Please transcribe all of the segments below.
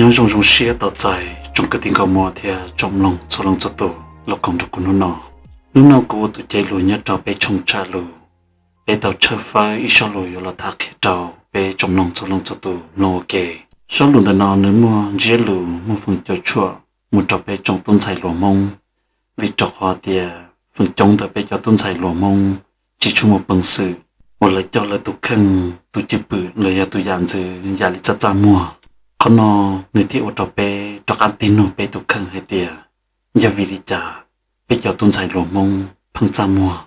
Nyob zoo zoo siab tos txais tsoom kwv tij nkauj muam thiab tsoom mloog txhua leej txhua tus los koom nrog kuv hnub no. Hnub no kuv ua tus cev lus nyob rau peb tshooj tsham lus, peb tau tshawb fawb ib sob lus yuav los tham qhia rau peb tsoom mloog txhua leej txhua tus mloog ua ke. Sob lus ntawm no nws muaj ntsiab lus muaj feem cuam tshuam mus rau peb tsoom tub ntxhais hluas Hmoob, vim rau qhov tias feem coob ntawm peb cov tub ntxhais hluas Hmoob tsis tshua muaj peev xwm uas lawv coj lawv tus kheej tus cwj pwm los yog tus yam ntxwv yam li txaj txaj muag. Qhov no nws thiaj ua rau peb rov qab tig nug peb tus kheej hais tias, yog vim li cas peb cov tub ntxhais hluas Hmoob pheej txaj muag?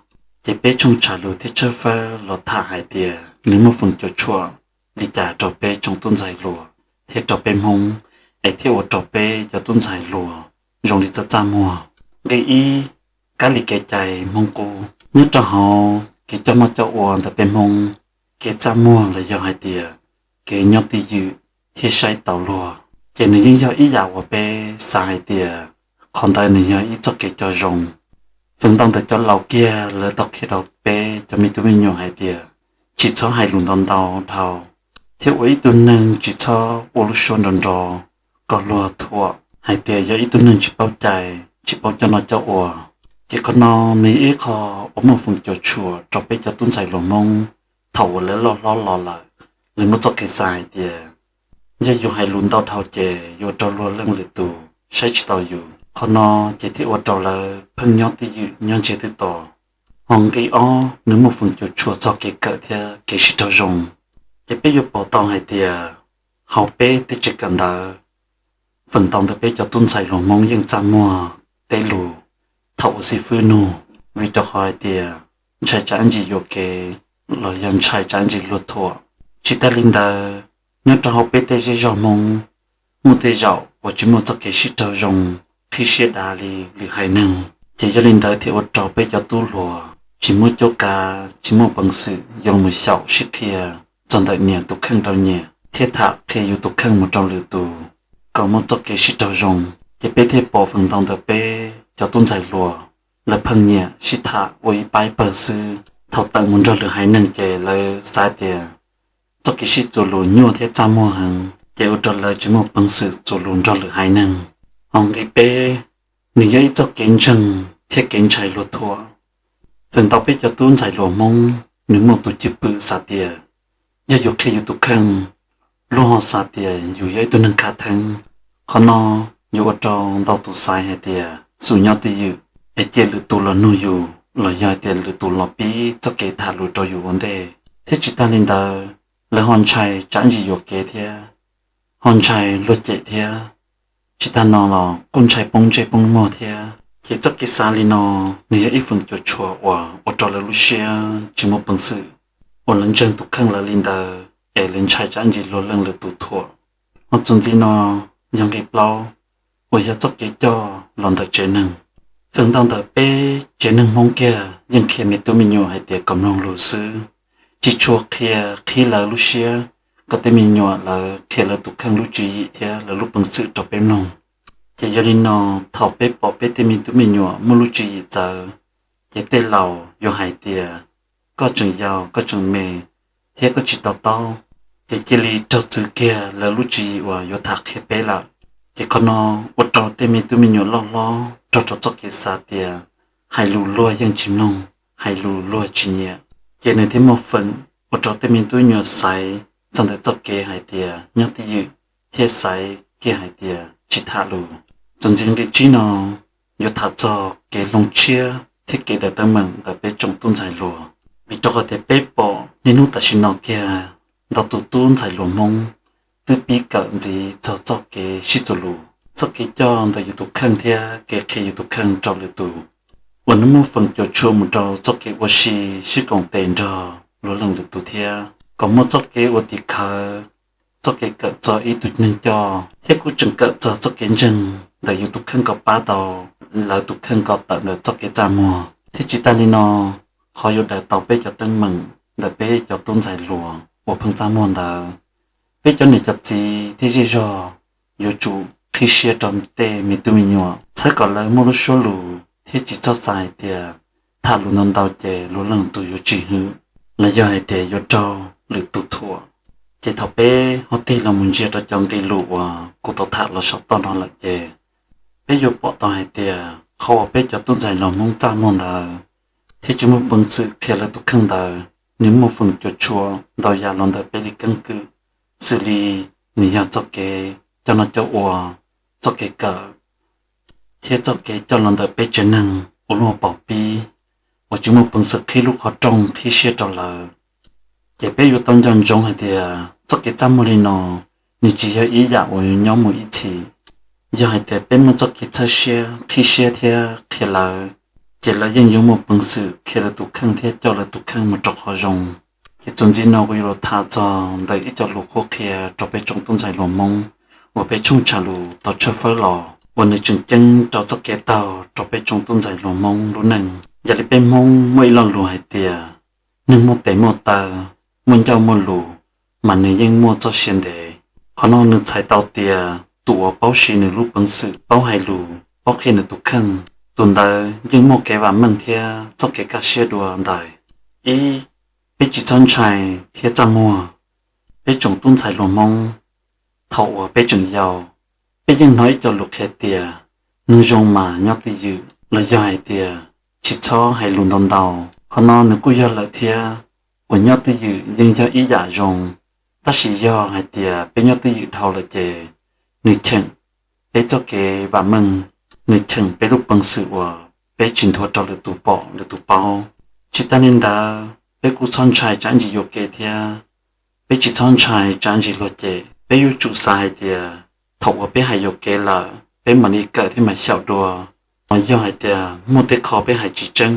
Ces peb tshooj tsham lus thiaj tshawb fawb los tham hais tias nws muaj feem cuam tshuam li cas rau peb tsoom tub ntxhais hluas thiab rau peb Hmoob, es thiaj ua rau peb cov tub ntxhais hluas zoo li txaj txaj muag. Nqe ib, kab li kev cai Hmoob qub. Nyob rau hauv kev coj noj coj ua ntawm peb Hmoob, kev txaj muag los yog hais tias kev nyob twj ywm thiab saib taus luag, ces nws yeej yog ib yam uas peb xav hais tias qhov ntawd nws yog ib txoj kev coj zoo. Feem ntau ntawm cov laus kiag lawv tau qhia rau peb cov me tub me nyuam hais tias tsis txhob hais lus ntau ntau dhau, thiab ua ib tug neeg tsis txhob ua lub suab nrov nrov kom luag thuam hais tias yog ib tug neeg tsis paub cai, tsis paub coj noj coj ua. Ces qhov no nws yog ib qho uas muaj feem cuam tshuam rau peb cov tub ntxhais hluas Hmoob thaum uas lawv loj hlob los lawm, lawv muaj txoj kev xav hais tias yog yus hais lus ntau dhau ces yuav ua rau luag leej lwm tus saib tsis taus yus. Qhov no ces thiaj ua rau lawv pheej nyob twj ywm nyob ntsiag twb to. Ho nqe ob, nws muaj feem cuam tshuam txog kev kawm thiab kev sib raug zoo. Ces peb yuav pom tau hais tias hauv peb tej tsev kawm ntawv, feem ntau ntawm peb cov tub ntxhais hluas Hmoob yeej txaj muag tej lus thaum ua xib fwb nug, vim rau qhov hais tias ntshai tsam ntsis yuam kev los yog ntshai tsam ntsis luag thuam. Tsis tag li ntawd, nyob rau hauv peb tej zej zog Hmoob, muaj tej zaum uas tsis muaj txoj kev sib raug zoo, qhib siab dav li lwm haiv neeg. Ces yog li ntawd thiaj ua rau peb cov tub hluas tsis muaj cuab kav, tsis muaj peev xwm yuav mus xyaum sib qhia txog ntawm niam tus kheej rau nyiam thiab tham qhia yus tus kheej mus rau lwm tus kom muaj txoj kev sib raug zoo. Ces peb thiaj pom feem ntau ntawm peb cov tub ntxhais hluas, lawv pheej nyiam sib tham ua ib pab ib pawg xwb. Thaum tawm mus nrog lwm haiv neeg ces lawv xav tias txoj kev sib txuas lus nyuaj thiab txaj muag heev, ces ua rau lawv tsis muaj peev xwm txuas lus nrog lwm haiv neeg. Ho nqe peb, nws yog ib txoj kev ntseeg thiab kev ntshai luag thuam. Feem ntau peb cov tub ntxhais hluas Hmoob nws muaj tus cwj pwm xav tias yog yus qhia yus tus kheej, luag ho xav tias yus yog ib tug neeg khav theeb. Qhov no yuav ua rau ntau tus xaiv hais tias xum nyob twj ywm es cia lwm tus los nug yus los yog hais tias lwm tus los pib txoj kev tham lus rau yus ua ntej. Thiab tsis tag li ntawd, lawv ho ntshai tsam ntsis yuam kev thiab ho ntshai luag cem thiab. Tsis tag no los kuj ntshai poob ntsej poob muag thiab. Ces txoj kev xav li no nws yog ib feem cuam tshuam uas ua rau lawv lub siab tsis muaj peev xwm uas lawv ntseeg tus kheej lawv li ntawd es lawv ntshai tsam ntsis luag leej lwm tus thuam. Ho txuas ntxiv no yog nqe plaub, uas yog txoj kev coj los ntawm tsev neeg. Feem ntau ntawm peb tsev neeg Hmoob kiag yeej qhia me tub me nyuam hais tias kom mloog lus xwb, tsis tshua qhia qhib lawv lub siab kom tej me nyuam lawv qhia lawv tus kheej lub tswv yim thiab lawv lub peev xwm rau peb mloog. Ces yog li no, thaum peb pom peb tej me tub me nyuam muaj lub tswv yim txawv, ces tej laus yuav hais tias koj tseem yau koj tseem me thiab koj tsis to taub, ces cia li raug txwv kiag lawv lub tswv yim uas yuav tham qhia peb lawm. Ces qhov no ua rau tej me tub me nyuam loj hlob raug rau txoj kev xav tias hais lus luag yeej tsis mloog, hais lus luag tsis nyiam. Ces nws thiaj muaj feem ua rau tej me tub me nyuam xaiv txog ntawm txoj kev hais tias nyob twj ywm thiab xaiv kiag hais tias tsis tham lus. Txuas ntxiv nqe tsib no yuav tham txog kev hloov tshiab thiab kev daws teeb meem ntawm peb tsoom tub ntxhais hluas. Vim rau qhov tias peb pom niaj hnub tam sim no kiag ntau tus tub ntxhais hluas Hmoob twb pib kawm ntxiv txog txoj kev sib txuas lus, txoj kev coj ntawm yus tus kheej thiab kev qhia yus tus kheej rau lwm tus, uas nws muaj feem cuam tshuam mus rau txoj kev ua si sib koom tes nrog luag leej lwm tus thiab kom muaj txoj kev ua tim khawv, txoj kev kawm txog ib tug neeg coj thiab kuj tseem kawm txog txoj kev ntseeg ntawm yus tus kheej kom pab tau lawv tus kheej kom tawm ntawm txoj kev txaj muag. Thiab tsis tas li no, qhov yuav daws tau peb cov teeb meem ntawm peb cov tub ntxhais hluas uas pheej txaj muag ntawd, peb cov niam cov txiv thiab zej zog yuav tsum qhib siab rau tej me tub me nyuam, txhawb kom lawv muaj lub suab lus thiab tsis txhob xav hais tias tham lus ntau ntau ces luag leej tus yuav tsis hwm los yog hais tias yuav raug lwm tus thuam. Ces thaum peb ho tig los mus ntsia rau cov nqe lus uas kuv tau tham los saum toj no lawm ces peb yuav pom tau hais tias qhov uas peb cov tub ntxhais hluas Hmoob txaj muag ntawd thiab tsis muaj peev xwm qhia lawv tus kheej ntawd, nws muaj feem cuam tshuam ntau yam los ntawm peb li keeb kwm, xws li nws yog txoj kev coj noj coj ua, txoj kev kawm, thiab txoj kev coj los ntawm peb tsev neeg ua luaj paus pib uas tsis muaj peev xwm qhib lub qhov rooj qhib siab rau lawv. Ces peb yuav tau nco ntsoov hais tias txoj kev txaj muag li no nws tsis yog ib yam uas yuav nyob mus ib txhis. Yog hais tias peb muaj txoj kev txhawb siab, qhib siab thiab qhia lawv, ces lawv yeej yuav muaj peev xwm qhia lawv tus kheej thiab coj lawv tus kheej mus rau qhov zoo. Ces txuas ntxiv no kuv yuav los tham txog ntawm ib co lus qhuab qhia rau peb tsoom tub ntxhais hluas Hmoob uas peb Tshooj Tsha Lus tau tshawb fawb los uas nws tseem ceeb rau txoj kev taug rau peb tsoom tub ntxhais hluas Hmoob lub neej. Yog li peb Hmoob muaj ib lo lus hais tias neeg muaj tes muaj taw, muaj ncauj muaj lus, mas nws yeej muaj txoj sia ntev. Qhov no nws txhais tau tias tus uas paub siv nws lub peev xwm, paub hais lus, paub qhia nws tus kheej, tus ntawd yeej muaj kev vam meej thiab txoj kev kaj siab dua ntais. Ib, peb tsis txhob ntshai thiab txaj muag. Peb tsoom tub ntxhais hluas Hmoob, thaum uas peb tseem yau, peb yeej hnov ib co lus qhia tias neeg zoo mas nyob twj ywm, los yog hais tias tsis txhob hais lus ntau ntau. Qhov no nws kuj yog lawm thiab, uas nyob twj ywm yeej yog ib yam zoo, tab sis yog hais tias peb nyob twj ywm dhau lawm ces nws cheem peb txoj kev vam meej, nws cheem peb lub peev xwm uas peb tsis nthuav rau lwm tus pom lwm tus paub. Tsis tas li ntawd, peb kuj txhob ntshai tsam ntsis yuam kev thiab. Peb tsis txhob ntshai tsam ntsis luag cem, peb yuav tsum xav hais tias thaum uas peb hais yuam kev lawm, peb mam li kawm thiab mam xyaum dua. Los yog hais tias muaj tej qho peb hais tsis tseeb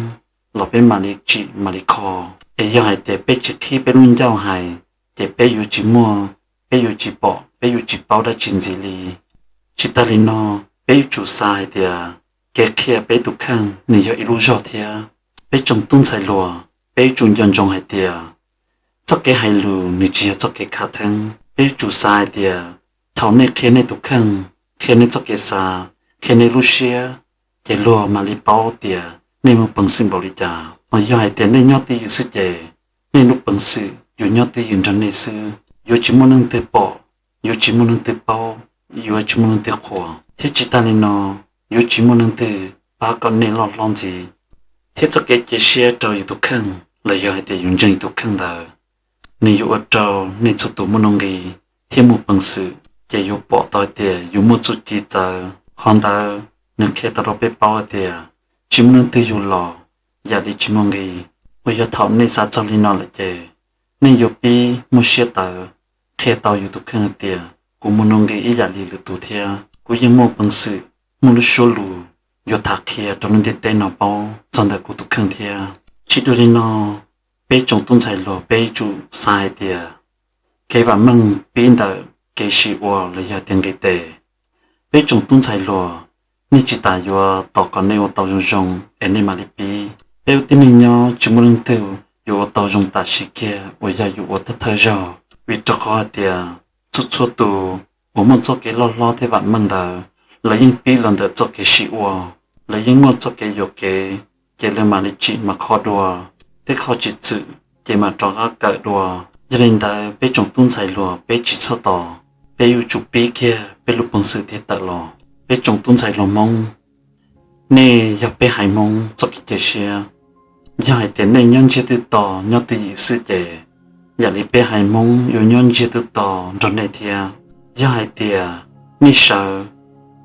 los peb mam li tsim mam li kho. Es yog hais tias peb tsis qhib peb lub ncauj hais, ces peb yuav tsis muaj, peb yuav tsis pom, peb yuav tsis paub dab tsi ntxiv li. Tsis tas li no, peb yuav tsum xav hais tias kev qhia peb tus kheej nws yog ib lub zog thiab. Peb tsoom tub ntxhais hluas, peb yuav tsum nco ntsoov hais tias txoj kev hais lus nws tsis yog txoj kev khav theeb. Peb yuav tsum xav hais tias thaum nej qhia nej tus kheej, qhia nej txoj kev xav, qhia nej lub siab, ces luag mam li paub tias nej muaj peev xwm npaum li cas. Hos yog hais tias nej nyob twj ywm xwb ces nej lub peev xwm yuav nyob twj ywm nrog nej xwb, yuav tsis muaj leej twg pom, yuav tsis muaj leej twg paub, yuav tsis muaj leej twg qhuas, thiab tsis tas li no, yuav tsis muaj leej twg pab kom nej loj hlob ntxiv. Thiab txoj kev cia siab rau yus tus kheej los yog hais tias yus ntseeg yus tus kheej ntawd, nws yuav ua rau nej txhua tus muaj nuj nqis thiab muaj peev xwm, ces yuav pom tau hais tias yus muaj txuj ci txawv. Qhov ntawd nws qhia tau rau peb paub hais tias tsis muaj leej twg yug los yam li tsis muaj nqis. Uas yog thaum nej xav txog li no lawm ces nej yuav pib muaj siab tawv qhia tau yus tus kheej hais tias kuv muaj nuj nqis ib yam li lwm tus thiab, kuv yeej muaj peev xwm, muaj lub suab lus yuav tham qhia rau lub ntiaj teb no paub txog ntawm kuv tus kheej thiab. Tsis dua li no, peb tsoom tub ntxhais hluas peb yuav tsum xav hais tias kev vam meej pib ntawm kev sib ua los yog tias nqis tes. Peb tsoom tub ntxhais hluas, nej tsis tas yuav tos kom nej ua tau zoo zoo es nej mam li pib. Peb ua tib neeg nyob tsis muaj leej twg yuav ua tau zoo tam sim kiag uas yog yus ua thawj thawj zaug, vim rau qhov hais tias txhua txhua tus uas muaj txoj kev loj hlob thiab vam meej ntawd, lawv yeej pib los ntawm txoj kev sib ua, lawv yeej muaj txoj kev yuam kev, ces lawv mam li tsim mam kho dua, thiab kho tsis txwm ces mam rov qab kawm dua. Yog li ntawd peb tsoom tub ntxhais hluas peb tsis txhob tos, peb yuav tsum pib kiag peb lub peev xwm thiab tawm los. Peb tsoom tub ntxhais hluas Hmoob, nej yog peb haiv Hmoob txoj kev cia siab. Yog hais tias nej nyob ntsiag twb to nyob twj ywm xwb ces yam li peb haiv Hmoob yuav nyob ntsiag twb to nrog nej thiab. Yog hais tias nej sawv,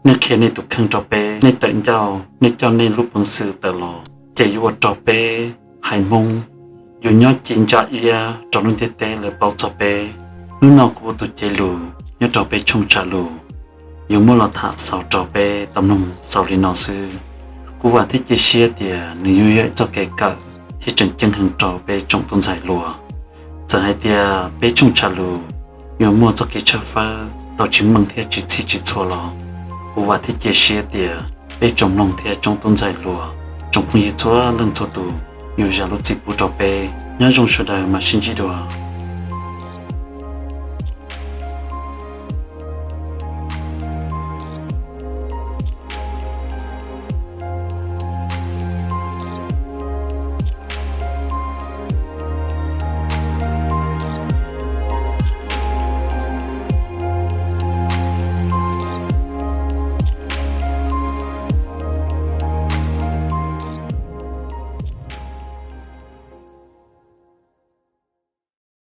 nej qhia nej tus kheej rau peb, nej tawm ncauj, nej coj nej lub peev xwm tawm los, ces yuav ua rau peb haiv Hmoob yuav nyob ci ntsa iab rau lub ntiaj teb lawv paub txog peb. Hnub no kuv ua tus cev lus nyob rau peb tshooj tsam lus yuav muab los tham xaus rau peb tau mloog xaus li no xwb. Kuv vam thiab cia siab tias nws yuav yog ib txoj kev kawm thiab tseem ceeb heev rau peb tsoom tub ntxhais hluas. Txawm hais tias peb tshooj tsam lus yuav muaj txoj kev tshawb fawb tau tsis meej thiab tsis txhij tsis txhua los, kuv vam thiab cia siab tias peb tsoom mloog thiab tsoom tub ntxhais hluas, tsoom phooj ywg txhua leej txhua tus yuav zam lub txim pub rau peb. Nyob zoo sawv daws, mam sib ntsib dua.